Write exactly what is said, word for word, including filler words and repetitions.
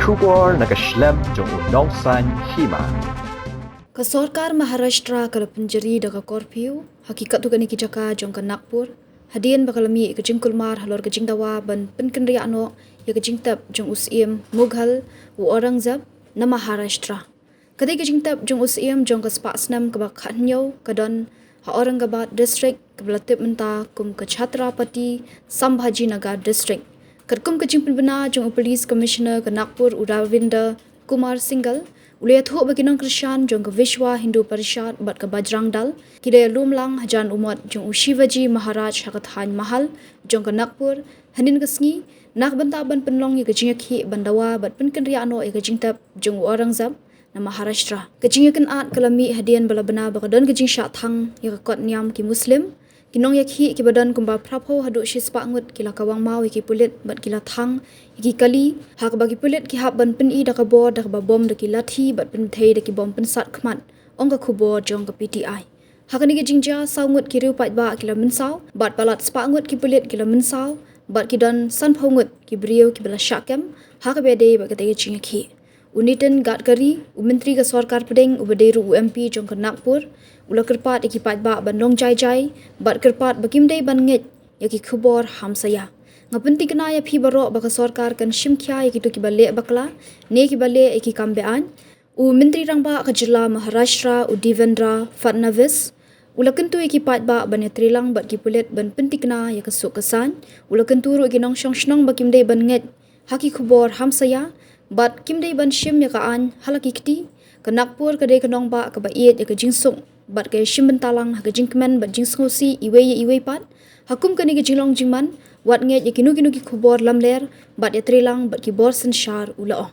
Khubor na ka shlem jong u Nongsaiñ Hima. Ka sorkar Maharashtra ka la pynjari da ka curfew ha ki katto katne ki jaka jong ka Nagpur, hadien ba ka la mih ka jingkulmar halor ka jingdawa ban pynkynriah noh ïa ka jingtep jong u Syiem Mughal u Aurangzeb na Maharashtra. Ka dei ka jingtep jong u Syiem jong ka spah snem kaba khathynñiew, ka don ha Aurangabad District, kaba la tip mynta kum ka Chhatrapati Sambhajinagar District. Katkum ka jingpynbna jong u Police Commissioner ka Nagpur u Ravinder Kumar Singhal, u la ïathuh ba ki nongkyrshan jong ka Vishwa Hindu Parishad bad ka Bajrang Dal ki la ïalum lang hajan u mot jong u Shivaji Maharaj ha ka thaiñ Mahal jong ka Nagpur hynnin ka sngi, na ka bynta ban pynlong ïa ka jingïakhih ban dawa bad pynkynriah noh ïa ka jingtep jong u Aurangzeb na Maharashtra. Ka jingïakynad ka la mih hadien ba la bna ba ka don ka jingshah thang ïa ka kot niam ki Muslim. Ki nongïakhih kiba don kumba phraphew haduh shispah ngut ki la kawang maw ïa ki pulit bad ki la thang ïa ki kali, ha kaba ki pulit ki hap ban pyni da ka bor da kaba bom da ki lathi bad pynthei da ki bom pynsat khmat, ong ka khubor jong ka P T I. Ha kane ka jingjia, saw ngut ki riew paidbah ki la mynsaw bad palat spah ngut ki pulit ki la mynsaw bad ki don sanphew ngut ki briew kiba la shah kem ha kaba ïadei bad katei ka jingïakhih. U Nitin Gadkari, u Myntri ka Sorkar Pdeng uba dei ruh u M P jong ka Nagpur, u la kyrpad ïa ki paidbah ban long jai jai bad kyrpad ba kim dei ban ngeit ïa ki khubor hamsaïa. Nga pynthikna ïa phi baroh ba ka sorkar kan shim khia ïa kito kiba leh bakla ne kiba leh ïa ki kam be-aiñ. U Myntri Rangbah ka jylla Maharashtra u Devendra Fadnavis u la kyntu ïa ki paidbah ban ïatreilang bad ki pulit ban pynthikna ïa ka suk ka saiñ. U la kyntu ruh ïa ki nongshong shnong ba kim dei ban ngeit ha ki khubor hamsaïa bad kim dei ban shim ïa ka aiñ ha la ki kti. Ka Nagpur ka dei ka nongbah kaba ïeit ïa ka jingsuk bad ka ïashim bynta lang ha ka jingkmen bad jingsngewsih iwei ïa iwei pat. Ha kum kane ka jinglong jingman, wat ngeit ïa kino kino ki khubor lamler bad ïatreilang bad ki bor synshar, u la ong.